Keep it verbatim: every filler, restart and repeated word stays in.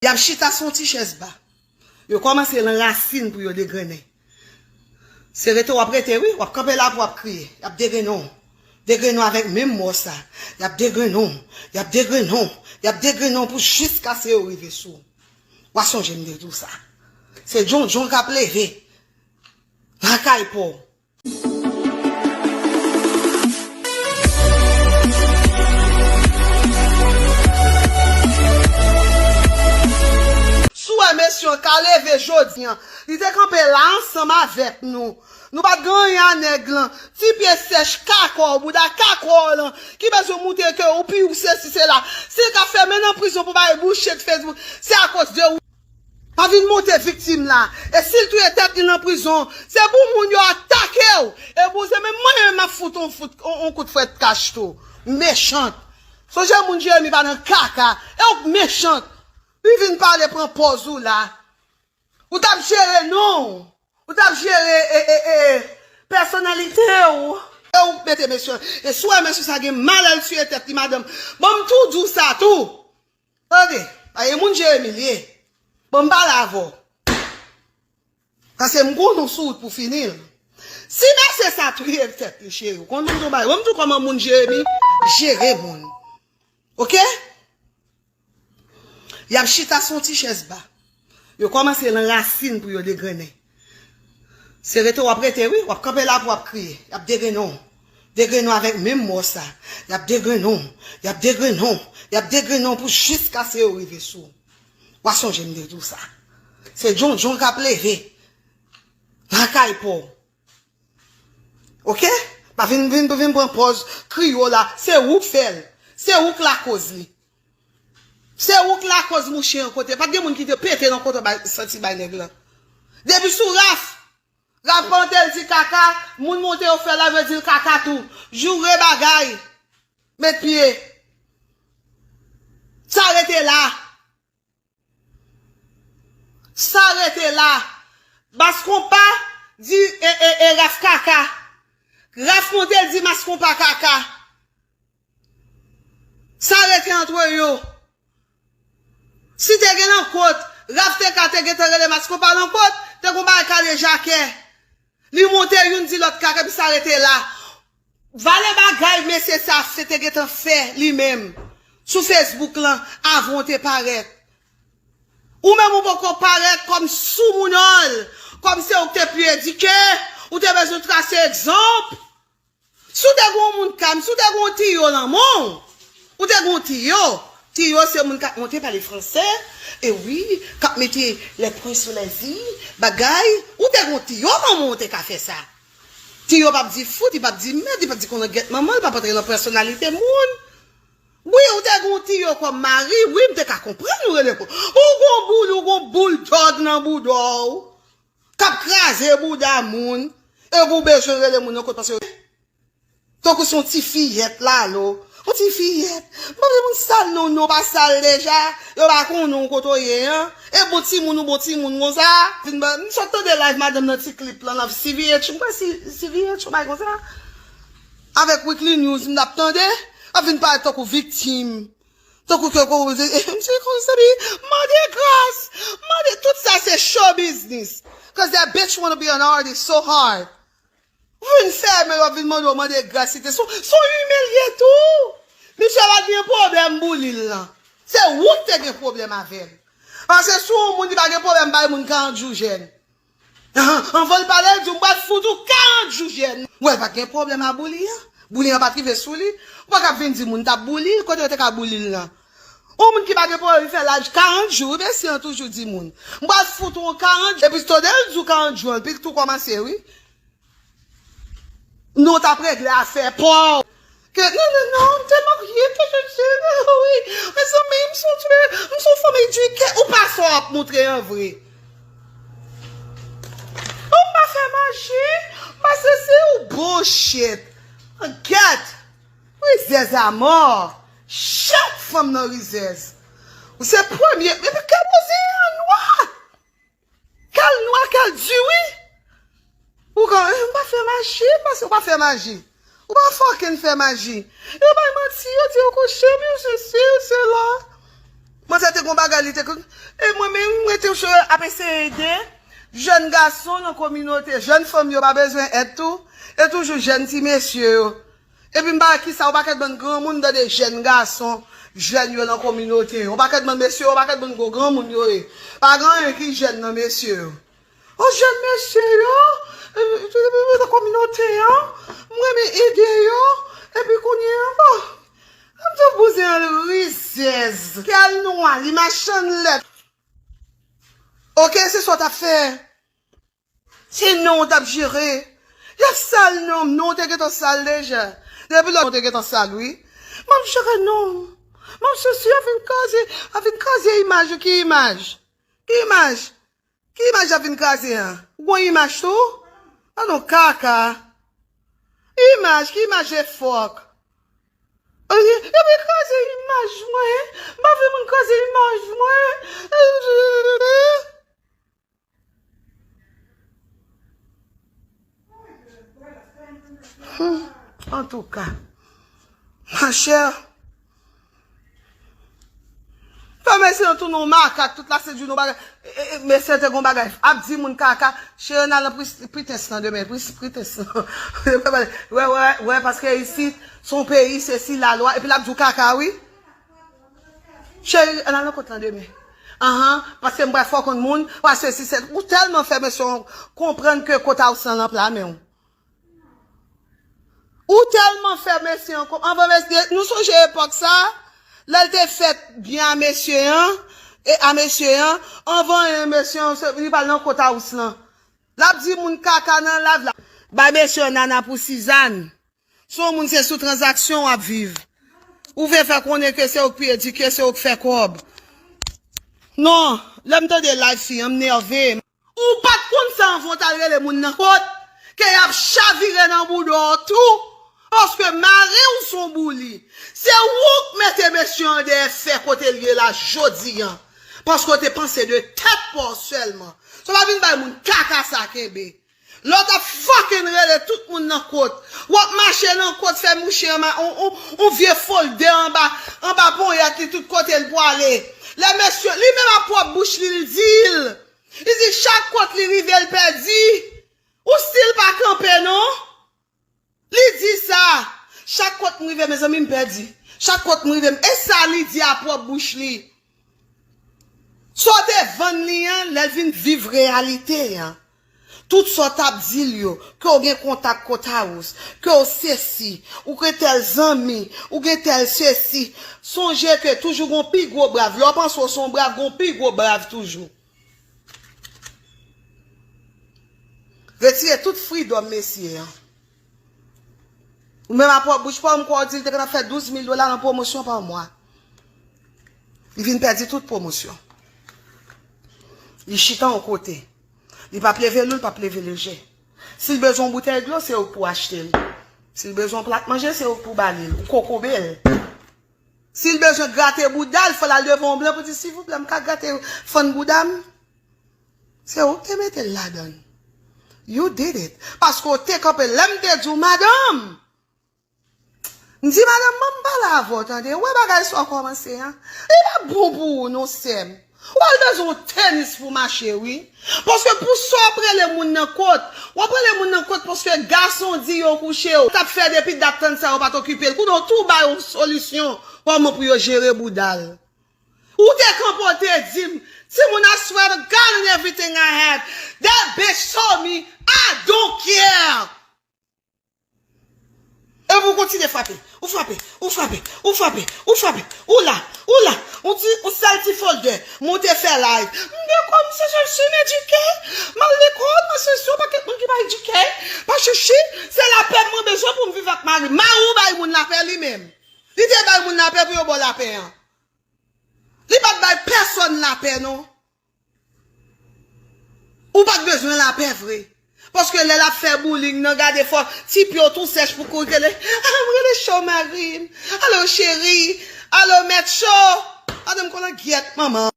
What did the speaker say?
Y ap chita sou yon ti chèz ba. Yo kòmanse lan rasin pou yo degrennen. Se rete w ap rete, wi. W ap kanpe la pou w ap kriye. Y ap degrennen w. Degrennen w avèk menm mò sa. Y ap degrennen w. Y ap degrennen w. Y ap degrennen w pou jiskaske yo rive sou ou. W a sonje m te di w sa. Se djondjon k ap leve lakay pa w. Si w wè mesye an ka leve jodi an, li te kanpe la ansanm avèk nou. Nou pa t gen anyen a nèg lan. Ti pye sèch kaka w, bouda kaka w lan, ki bezwen moutre ke ou pi ou sesi sela. Si l ka fèmen nan prizon pou bay bullshit Facebook, se akoz de ou. Pa vin monte viktim la. E si l touye tèt li nan prizon, se pou moun yo atake w. E pou se menm mwen menm m ap fout on, fout on, on kout frèt kach tou. Mechant. Sonje moun Jeremi pa nan kaka. E w k mechant. Li vin pale pran pòz ou la. Ou t ap jere non w. Ou t ap jere e, e, e, pèsonalite w. E ou k mete mesye. E si w wè mesye sa gen malè l touye tèt li madanm. Ban m tou di w sa tou. Tande, pa gen moun Jeremi l ye. Bon, m pale avè w. Paske m konnen w sou wout pou fini l. Si mesye sa touye tèt li, cheri, w konn m di w bagay. Bon, m di w kòman moun Jeremi jere moun. Oke? Y ap chita sou yon ti chèz ba. Yo kòmanse lan rasin pou yo degrennen. Se rete w ap rete, wi. W ap kanpe la pou w ap kriye. Y ap degrennen w. Degrennen w avèk menm mò sa. Y ap degrennen w. Y ap degrennen w. Y ap degrennen w pou jiskaske yo rive sou ou. W a sonje m te di w sa. Se djondjon k ap leve lakay pa w. Oke? Pa vin, vin, vin pran pòz kriye w la. Se ou k fè l. Se ou k lakoz li. Se ou k lakoz mouche an kote. Pa t gen moun ki te pete nan kote bay, santi bay nèg lan. Depi sou Raf, Raf monte l di kaka, moun monte yo fè la vle di l kaka tou. Joure bagay. Met pye. Sa rete la. Sa rete la. Mas konpa di e, e, e Raf kaka. Raf monte l di mas konpa kaka. Sa rete antre yo. Si te gen lankòt, Raf te ka te gentan rele mas konpa lankòt, te gon bagay kale jakè. Li monte youn di lòt kaka, epi sa rete la. Vale bagay mesye sa fè te gentan fè li menm sou Facebook lan avan w te parèt. Ou menm ou poko parèt kòm soumounòl, kòm se ou k te pi edike, ou te bezwen trase egzanp. Si w te gen yon moun kam, si w te gen yon tiyo nan men w, ou te gen yon tiyo. Tiyo se moun k ap monte pale franse, e wi, k ap mete les points sur les i, bagay, ou te gen yon tiyo nan men w, ou te ka fè sa. Tiyo p ap di fout, li p ap di mèd, li p ap di konnen gèt manman l, p ap antre nan pèsonalite moun. Wi, ou te gen yon tiyo kòm mari, wi, m te ka konprann ou rele ko. Ou gon boul, ou gon bouldòg nan bouda w, k ap kraze bouda moun, e ou bezwen rele moun nan kot paske Tankou se yon ti fiyèt lalo. Yon ti fiyèt. M pa vle moun sal non, non pa sal deja. Yo pa konnen w kote w ye an. E bon timoun ou bon timoun konsa. Vin ban, m sot tande live madanm nan ti klip lan, nan C V H. M kwè si, C V H yon bagay konsa. Avèk Weekly News, m t ap tande. Ap vin parèt tankou viktim. Tankou ke ko, e, e, m se konsa, mande gras. Mande tout sa se show business. 'Cause that bitch wanna be an artist so hard. Ou vin fèmen, yo vin mande w mande grasite. Se, se yon imilye tou. Misye pa t gen pwoblèm bouli l lan. Se ou k te gen pwoblèm avè l. Paske si yon moun li pa gen pwoblèm bay moun karant jou jèn. Anvan l pale, l di w, m pral fout ou karant jou jèn. Wè, l pa t gen pwoblèm a bouli an. Bouli an pa t rive sou li. Ou pa ka vin di moun t ap bouli l, kote yo te ka bouli l lan. Yon moun ki pa gen pwoblèm, li fè laj karant jou, wi, mesye an toujou di moun. M pral fout ou karant jou. Epi tande l di w karant jou an, epi l tou kòmanse, wi. Nou t ap regle afè pa w. Ke, non, non, non, m te marye, ke je, je, wi. Mezanmi, m se yon, m se yon fanm edike. Ou pa sa w ap montre an vre. Ou pa fè maji. M pa sezi ou bullshit. Gèt. Rizèz amò. Chak fanm nan rizèz. Ou se premye. Epi kè bouzin an nwa. Kè l nwa, kè l di, wi. Ou ka, eh, m pa fè maji, paske ou pa fè maji. Ou pa fucking fè maji. Yo bay manti, yo di yo kouche m, yo sesi, yo sela. Manzè te gon bagay li te konn. E mwen menm, mwen te ap eseye ede jèn gason nan kominote. Jèn fanm yo pa bezwen èd tou. E toujou jèn ti mesye yo. Epi m pa wè kisa, yon pakèt bann granmoun tande jèn gason, jèn yo nan kominote. Yon pakèt bann mesye, yon pakèt bann gwo granmoun yo ye. Pa gen anyen ki jèn nan mesye yo. O jèn mesye yo, nan kominote an, m renmen ede yo, epi kounye an, bon, m tou bouzen al rizèz. Kè l nwa, li machann lèt. Oke, se sa w t ap fè. Se non w t ap jere. Y ap sal non m, non w te gentan sal deja. Depi lò w te gentan sal, wi. M ap jere non m. M ap sesi, ap vin kraze, ap vin kraze imaj ou. Ki imaj? Ki imaj? Ki imaj ap vin kraze an? Ou gon imaj tou? A non, kaka. Imaj, ki imaj e fòk? Epi kraze imaj mwen. M pa vle moun kraze imaj mwen. Hmm, antouka, machè, fè mesye an tounen yon makak, tout la se di nou bagay. E, e, mesye te gon bagay, ap di moun kaka, cheri, n al nan pri-, pritens lan demen, pri-, pritens lan. Wè, wè, wè, paske isit, se yon peyi, se si lalwa, epi l ap di w kaka, wi. Cheri, ann al nan kot lan demen. Anhan, paske m pral fè w konn moun, paske si se, ou tèlman fè mesye an konprann ke kot a ou san lan pla men w. Ou tèlman fè mesye an konprann, anvan mesye, nou sonje epòk sa, lè l te fèt byen a mesye an, e a mesye an, anvan anyen mesye an, se, li pral nan kot a ou san lan. L ap di moun kaka nan live la. Bay mesye an nana pou Sizàn. Se yon moun se sou tranzaksyon w ap viv. Ou vle fè konnen ke se ou k pi edike, se ou k fè kòb. Non, lè m tande live fi an, m nève. Ou pa t konn sa anvan w t al rele moun nan kot, ke y ap chavire nan bouda w tou. Paske mari w se yon bouli. Se ou k mete mesye an dèyè fè kote l ye la jodi an. Paske w te panse de tèt pa w sèlman. Sa w pa vin bay moun kaka sa kenbe. Lè w t ap fucking rele tout moun nan kot. W ap mache nan kot, fè mouche anba, on, on, on vye folde anba, anba ponyèt li tout kote l pwale. Lè mesye, li menm a pwòp bouch li, li di l. Li di chak kot li rive, l pèdi. Ou still pa kanpe, non? Li di sa. Chak kot m rive, mezanmi, m pèdi. Chak kot m rive, m, e sa li di a pwòp bouch li. Sa w te vann li an, lè l vin viv reyalite an. Tout sa w t ap di l yo, ke w gen kontak kot House, ke w sesi, ou gen tèl zanmi, ou gen tèl sesi. Sonje ke toujou gon pi gwo brav. Lè w panse w se yon brav, gon pi gwo brav toujou. Retire tout freedom mesye an. Ou menm a pwòp bouch pa w, m kwè w di l te konn ap fè douz mil dola nan pwomosyon pa mwa. Li vin pèdi tout pwomosyon. Li chita yon kote. Li p ap leve lou, li p ap leve leje. Si l bezwen yon boutèy dlo, se ou k pou achte l. Si l bezwen yon plat manje, se ou k pou ba li l. Ou kokobe l. Si l bezwen grate bouda l, fò l al devan yon blan pou di, silvouplè, m ka grate fann bouda m? Se ou k te mete l ladan l. You did it. Paske w te kanpe lè m te di w, madanm. M di, madanm, ban m pale avè w, tande. Ou wè bagay sa w kòmanse an? Li pa bon pou ou, non, sè m. W al bezwen yon tenis pou mache, wi. Paske pou sa w ap rele moun nan kot, w ap rele moun nan kot paske gason di yo kouche w. T ap fè depi dat tann sa yo pa t okipe l. Kounye a w tou ba yo yon solisyon kòman pou yo jere bouda l. Ou te kanpe w te di m, timoun, I swear to God and everything I have, that bitch told me, I don't care. Epi w kontinye frape. Ou frape, ou frape, ou frape, ou frape, ou frape. Ou la, ou la. Ou ti, ou sèl ti folder. Monte fè live. M gen kòb, m se sèl si m edike. M al lekòl, m al sesi, yon pakèt moun ki pa edike. Pa chichi, se lapè mwen bezwen pou m viv ak mari m. Mari w bay moun lapè li menm. Li te bay moun lapè pou yo ba w lapè an. Li pa t bay pèsonn lapè, non. Ou pa t bezwen lapè vre. Paske lè l ap fè bouling nan, gade fò ti pye w tou sèch pou kouri rele, ah, m rele Cho mari m. Alo, cheri. Alo, mèt Cho. Madanm konn an gyèt manman.